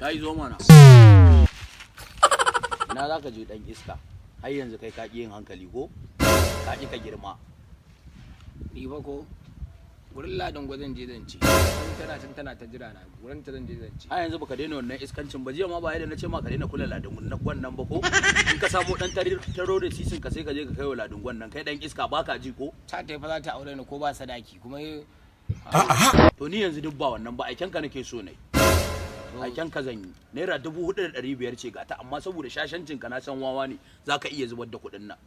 Kai, zo mana. Ina za ka je, dan iska? Har yanzu kai ka ƙi yin hankali ko? Ka ƙi ka girma. Ni ba ko gurin Ladin gwazan je zance. Tana can tana ta jira na, gurin ta zan je zance. Har yanzu baka daina wannan iskancin ba. Jiya ma ba yadda na ce ma ka daina kula Ladin wannan ba ko? In ka samu dan taro da sisin ka, sai ka je ka kai wa Ladin wannan. Kai dan iska, baka ji ko? Ta tafi za ta aure ni ko ba sadaki kuma. To, ni yanzu duk ba wannan ba, aiken ka nake so ne. Aiken ka zan yi. ₦4,500 ce gata, amma saboda shashancin ka, na san wawa ne, zaka iya zubar da kuɗin nan.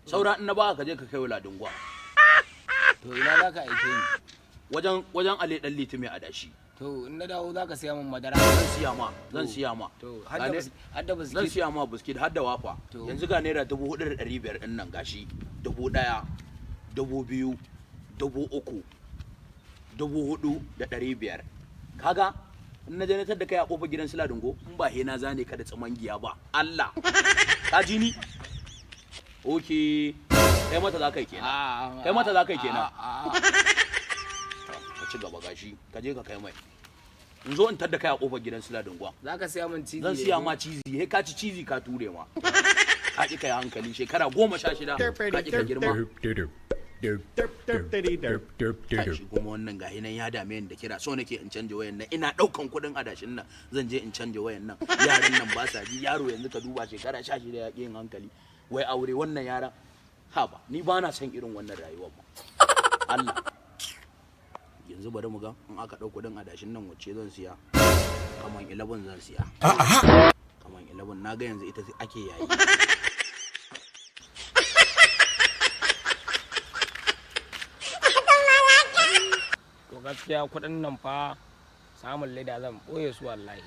Saura in na ba ka je ka kai wa Ladin gwa. To, ina za ka aike ni? Wajen Ale Dan Liti mai adashi. To, in na dawo za ka siya min madara? Zan siya ma, zan siya ma. To, har da Zan biskit? siya ma biskit har da wafa. To. Yanzu ga ₦4,500 din nan gashi. 1,000, 2,000, 3,000, 4,500. Kaga in na je na tadda kai a kofar gidan su Ladingo, in ba he na zane ka da tsamangiya ba. Allah. Ka ji ni? Okay. Kai mata za ka yi kenan. Kai mata za ka yi kenan. Ka ci gaba, gashi. Ka je ka kai mai. In zo in tadda kai a kofar gidan su Ladingo. Za ka siya min cizi? Zan siya ma cizi, he ka ci cizi ka ture ma. Ka ƙi ka yi hankali, shekara 16 ka ƙi ka girma. Kai, shi kuma wannan gahi nan ya dame ni da kira, so nake in canja wayan nan. Ina ɗaukan kuɗin adashin nan zan je in canja wayan nan. Yaran nan ba sa ji. Yaro yanzu ka duba, shekara 16 ya ƙi yin hankali. Wai aure wannan yaran. Haba, ni ba na son irin wannan rayuwar ba. Allah. Yanzu bari mu ga in aka ɗau kuɗin adashin nan wacce zan siya. Kaman 11 zan siya. Kaman 11, na ga yanzu ita ake yayi. To, gaskiya kuɗin nan fa samun leda zan ɓoye su wallahi,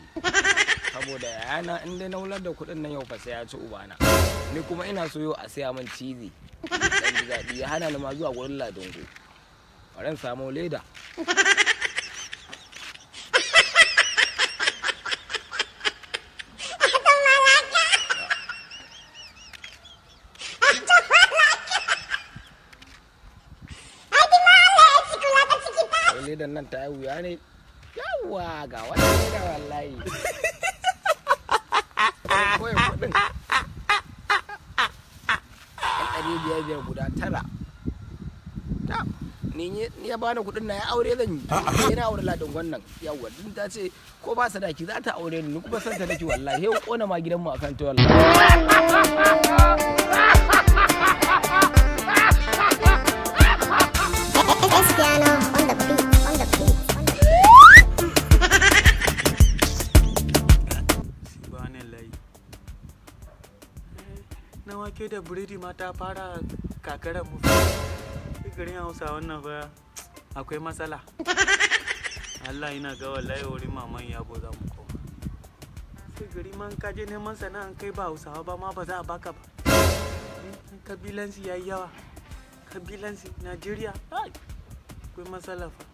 saboda yayana in dai na wular da kuɗin nan yau fa sai ya ci ubana. Ni kuma ina so yau a siya min cizi dan ji daɗi. Ya hana ni ma zuwa gurin Ladingo. Bari in samu leda. Wai ledan nan ta yi wuya ne? Yawwa, ga wata leda wallahi. Bari in ɓoye kuɗin. Yan 500 500 guda tara. Ta, ni ya bani kuɗin na ya aure zan yi. Sai na aure Ladin wannan. Yawwa, din ta ce ko ba sadaki za ta aure ni, ni kuma san ta nake wallahi. Yau kona ma gidanmu akan ta wallahi. Cristiano on the beat, on the beat, on the beat. Subhanallahi. Na wake da biredi ma ta fara kakarar mu. Garin Hausa wannan fa akwai matsala. Allah, ina ga wallahi wurin maman Yabo za mu koma. Sai gari man ka je neman sana'an kai ba Hausawa ba ma ba za a baka ba. Kabilansi yayi yawa. Kabilansi Najeriya. Ai, akwai matsala fa.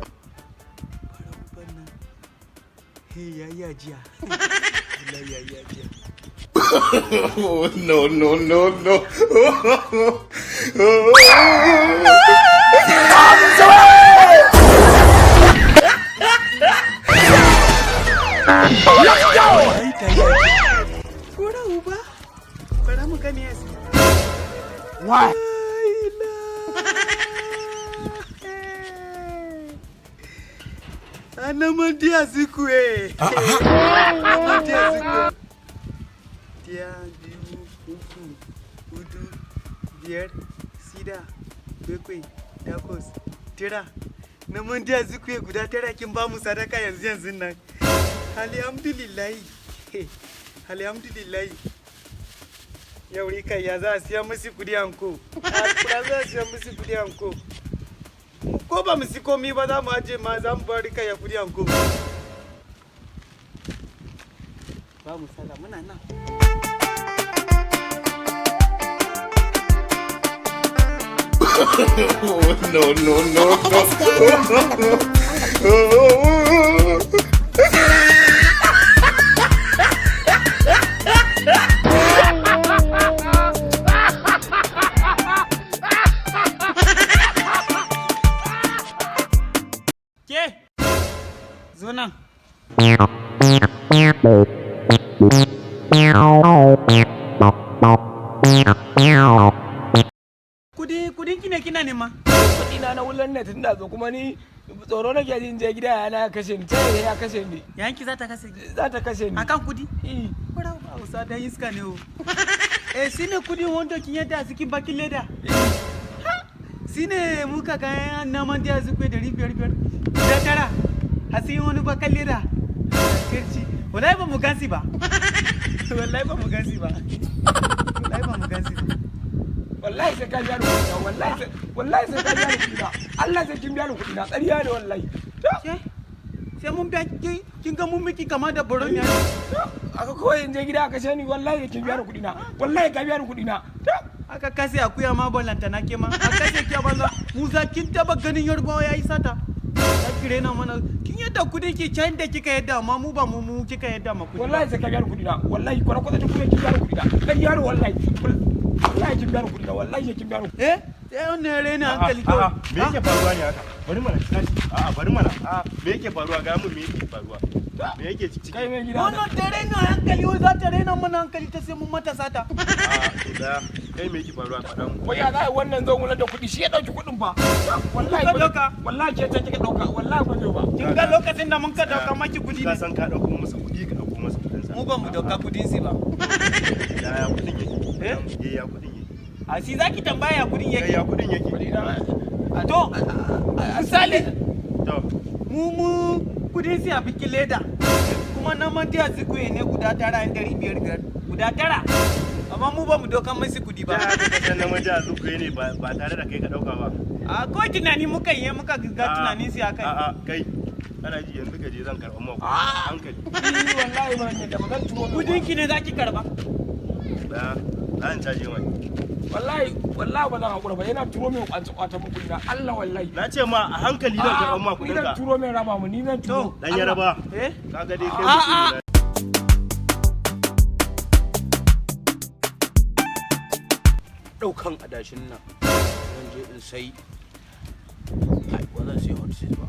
Bara uban nan. Hey, yayi ajiya. Allah, yayi ajiya. No, no, no, no. Ai, ta yi ajiya. Gora uba. Bara mu ga me yasa. Why? Anamadi Azikwe. Anamadi Azikwe. Daya, biyu, uku, hudu, biyar, shida, bakwai, takwas, tara. Namadi Azikwe guda tara kin ba mu sadaka yanzu yanzu nan. Alhamdulillahi. Alhamdulillahi. Yau Rika ya za a siya musu kudi anko. Alkura za a siya musu kudi anko. Ko ba mu si komi ba, za mu aje ma za mu bar Rika ya kudi anko. Ba mu sala muna nan. No, no, no, Cristiano on the beat, on the beat. no. Kudi kudin ki ne kina nema? Kuɗi na na wulan ne tun da zo, kuma ni tsoro nake jin je gida yana ya kashe ni, sai ya kashe ni. Yanki za ta kase ki. Za ta kashe ni. Akan kudi? Eh. Bara ba Hausa dan iska ne o. Eh, shine kudi wanda kin yadda a cikin bakin leda. Ha! Shine muka ga naman da su 500 5 da tara. A cikin wani bakan leda. Kirci. Wallahi ba mu gansi ba. Wallahi ba mu gansi ba. Wallahi ba mu gansi ba. Wallahi sai ka biya ni kuɗi na, wallahi sai ka biya ni kuɗi na. Allah sai kin biya ni kuɗi na, ƙarya ne wallahi. Ke? Sai mun biya ki, kin ga mun miki kama da boron ya. Aka kawai in je gida aka kashe ni, wallahi sai kin biya ni kuɗi na, wallahi ka biya ni kuɗi na. Aka kase akuya ma balantana ke ma. Aka kase ki a banza. Musa, kin taba ganin Yarbawa yayi sata? Ta kire na mana. Kin yadda kudin ki can da kika yadda, amma mu ba mu mu kika yadda ma kudi ba. Wallahi sai ka biya ni kuɗi na, wallahi kwana kwata kuma kin biya ni kuɗi na, ƙarya ne wallahi. Wallahi kin biya ni kuɗi na, wallahi sai kin biya ni. Eh? Sai wannan raina hankali A'a, kawai. me yake faruwa ne haka? Bari mana, tashi. A'a, bari mana. A'a, me yake faruwa? Ga mun me yake faruwa? Me yake ciki? Kai mai gida. Wannan ta raina hankali, wai za ta raina mana hankali ta sai mun mata sata. A'a, to da kai me yake faruwa, faɗa mu. Wai ya za a yi wannan zan wular da kuɗi, shi ya ɗauki kuɗin ba. Wallahi Kuka ɗauka? Wallahi ke ce kika ɗauka, wallahi ba zai ba. Kin ga lokacin da mun ka dauka maki kudi Ka ne. san ka ɗauko masa kuɗi, ka ɗauko masa kuɗin sa. Mu ba mu dauka kudin si ba. Yaya kuɗin yake? Eh? Eh, ya kuɗin yake? A si zaki tambaya kudin Kai, yake. ya kuɗin yake? Kuɗi na. To, misali To, mu kudin si a bikin leda. Kuma na manta zikuye ne guda tara yan 500 5 guda tara. Amma mu ba mu dauka masu kudi ba. da haka ka san namiji a zuƙuye ne ba tare da kai ka ɗauka ba. A ko tunani muka yi muka ga tunanin si akai. A'a, kai. Kana ji, yanzu ka je zan karɓar ma kuɗi. Hankali. Ni wallahi ba ne da ba zan turo mai ba. Kudin ki ne zaki karba. Da, za in caje mai. Wallahi wallahi ba zan hakura ba, yana turo mai kwanci kwatan mu kuɗi na Allah wallahi. Na ce ma a hankali zan karɓar ma Ni kuɗin zan ka. turo mai raba mu, ni zan turo. Dan Yaraba. Eh? Ka ga dai kai mutum ne. Daukan adashin nan zan je in sai, ai ba zan sai hot seat ba.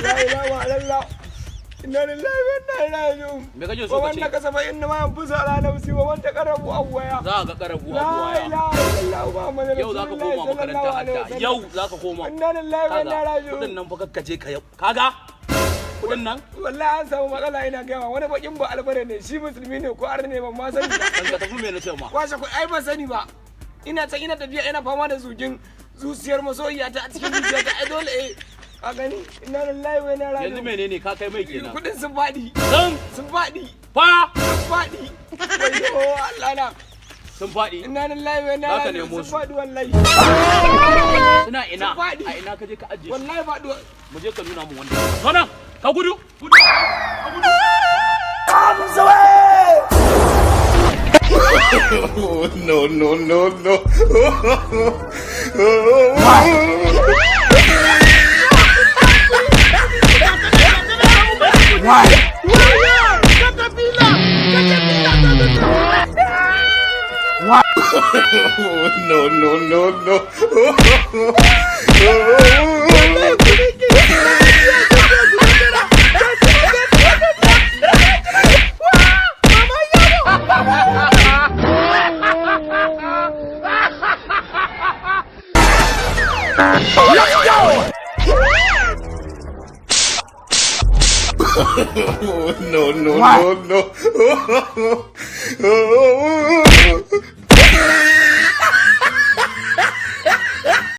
La ilaha illallah. Inna lillahi wa inna ilaihi raji'un. Me kake so Wa ka man ce? nakasa fa inna ma yanfusu ala nafsi wa man taqarrabu awwaya. Za ka ga karabu La abuwa. ilaha illallah Muhammadur Yau za ka Rasulullahi koma makaranta sallallahu alaihi hadda. wasallam. Yau za ka koma. Inna lillahi wa inna Kaga ilaihi kudin raji'un. nan fa kakkaje ka yau. Kaga kudin nan. Wallahi an samu matsala, ina gaya wani bakin ba albare ne, shi musulmi ne ko arne ne ban ma sani ba. Kan ka tafi, me na ce ma? Kwashe kuɗi, ai ban sani ba. Ina can ina tafiya, ina fama da zugin zuciyar masoyiya ta a cikin zuciyata, ai dole eh a gani, inna lillahi wa inna ilaihi Yanzu raji'un. menene ka kai mai kenan? Kuɗin sun faɗi. Sun Sun faɗi. fa Sun faɗi. Wayyo Allah na. Sun faɗi. Inna lillahi wa inna Za ka ilaihi nemo raji'un. su. Sun faɗi wallahi. Suna ina? Sun faɗi. A ina ka je ka ajiye su? Wallahi faɗi. Mu je ka nuna mun wanda. Zo nan, ka gudu. Gudu. Ka gudu. No, no, no, no. No, no, no, no. No, no, no, no.